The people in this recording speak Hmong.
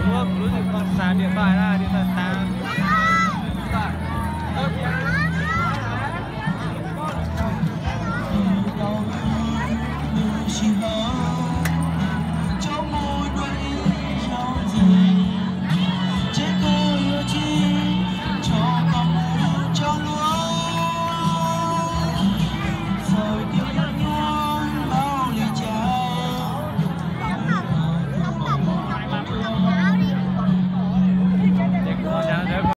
Muab kuv lub txim phau xa điện thoại na, điện thoại xa.